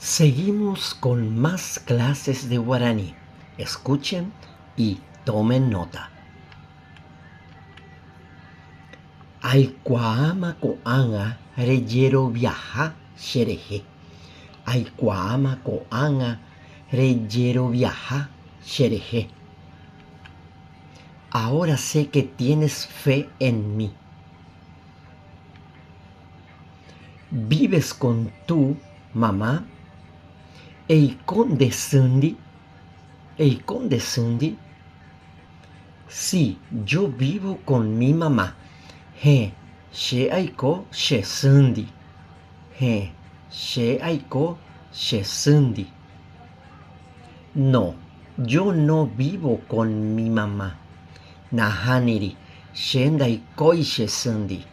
Seguimos con más clases de guaraní. Escuchen y tomen nota. Aikuaáma ko'ág̃a rejeroviaha cherehe. Aikuaáma ko'ág̃a rejeroviaha cherehe. Ahora sé que tienes fe en mí. Vives con tu mamá? Eiko nde sýndi? Eiko nde sýndi? Sí, yo vivo con mi mamá. Héẽ, che aiko che sýndi. Héẽ, che aiko che sýndi. No, yo no vivo con mi mamá. Nahániri, che ndaikói che sýndi.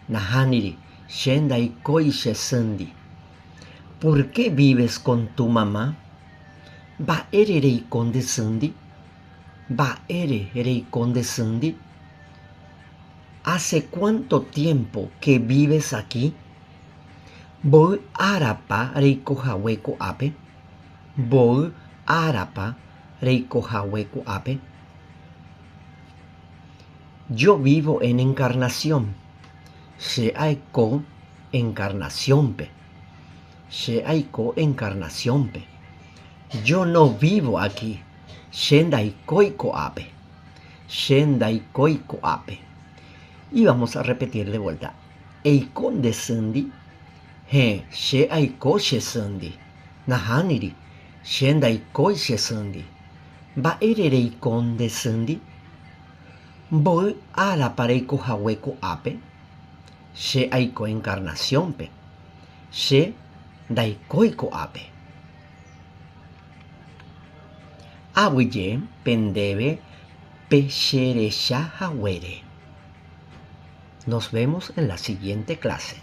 Nahániri, che ndaikói che sýndi. Por qué vives con tu mamá? Mba'ére reiko nde sýndi? Mba'ére reiko nde sýndi? Hace cuánto tiempo que vives aquí? Mboy árapa reikohague ko'ápe? Mboy árapa reikohague ko'ápe? Yo vivo en Encarnación. Che aiko Encarnación-pe. Che aiko Encarnación-pe. Yo no vivo aquí. Che ndaikói ko'ápe. Che ndaikói ko'ápe. Y vamos a repetir de vuelta. Eiko nde sýndi? Héẽ, che aiko che sýndi. Nahániri, che ndaikói che sýndi. Mba'ére reiko nde sýndi? Mboy árapa reikohague ko'ápe? Che aiko Encarnación-pe. Che ndaikói ko'ápe. Aguyje pe ndéve pe che recha haguére. Nos vemos en la siguiente clase.